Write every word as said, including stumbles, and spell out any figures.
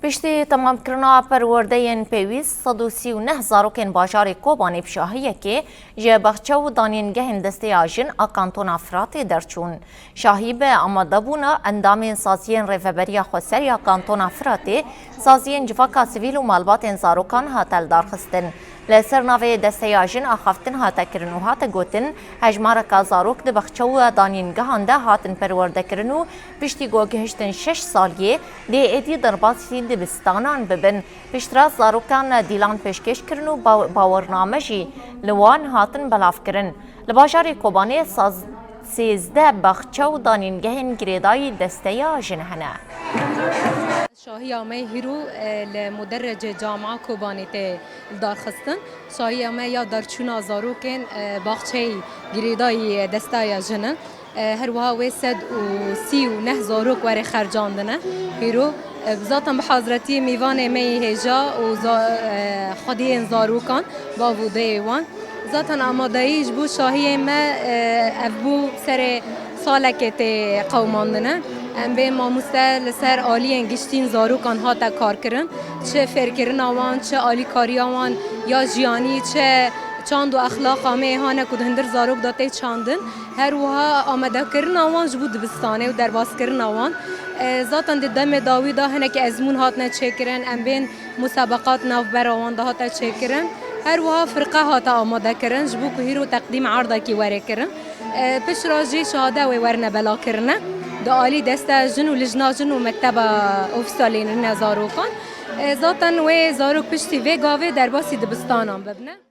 Piştî temamkirina perwerdeyên pêwîst, sed û sî û neh zarokên bajarê Kobanê bi şahiyekê ji baxçe û danîngehên Desteya Jin a Kantona Firatê derçûn. Şahî bi amadebûna endamên saziyên Rêveberiya Xweser ya Kantona Firatê, saziyên civaka sivîl û malbatên zarokan hate lidarxistin. Li ser navê Desteya Jin axaftin hate kirin û hate gotin, hejmareka zarok di baxçe û danîngehan de hatin perwerdekirin û piştî ku gihiştin şeş saliyê, dê êdî derbasî dibistanan bibin. Piştre zarokan dîlan pêşkêş kirin û ba-, bawername jî li wan hatin belavkirin. Li bajarê Kobanê saz-, sêzdeh baxçe û danîngehên girêdayî Desteya Jin hene. Şahiya me hîro, e, li muderrecê Camia Kobanê tê lidarxistin. Şahiya me ya derçûna zarokên, e, baxçeyê girêdayî Desteya Jin in. E, her wiha wê sed û sî û neh zarok were xercandine. Hîro, e, zaten bi hazretiyê mêvanê me yê hêja û za-, e, xwediyên zarokan, bav û dayê wan. Zaten amadeyî ji bo şahiyê me, e, ev bû serê salekê tê qewimandine. Em bên mamoste li ser aliyên giştîn zarokan hate karkirin. Çi fêrkirina wan, çi alîkariya wan ya jiyanî, çi çand û exlaqa me hane ku di hundir zarok de tê çandin. Her wiha amadekirina wan ji bo dibistanê û derbaskirina wan. E, zaten di demê dawî de hinekî ezmûn hatine çêkirin. Em bên musabeqat navbera wan de hate çêkirin. Her wiha firqe hate amadekirin ji bo ku hîro teqdîm erdekî were kirin. E, piştre jî şahade wê werine belakirine. Di alî Desteya Jin û Lijna Jin û Mekteba Ofîsa Lênirine Zarokan. E, zaten wê zarok piştî vê gavê derbasî dibistanan bibine.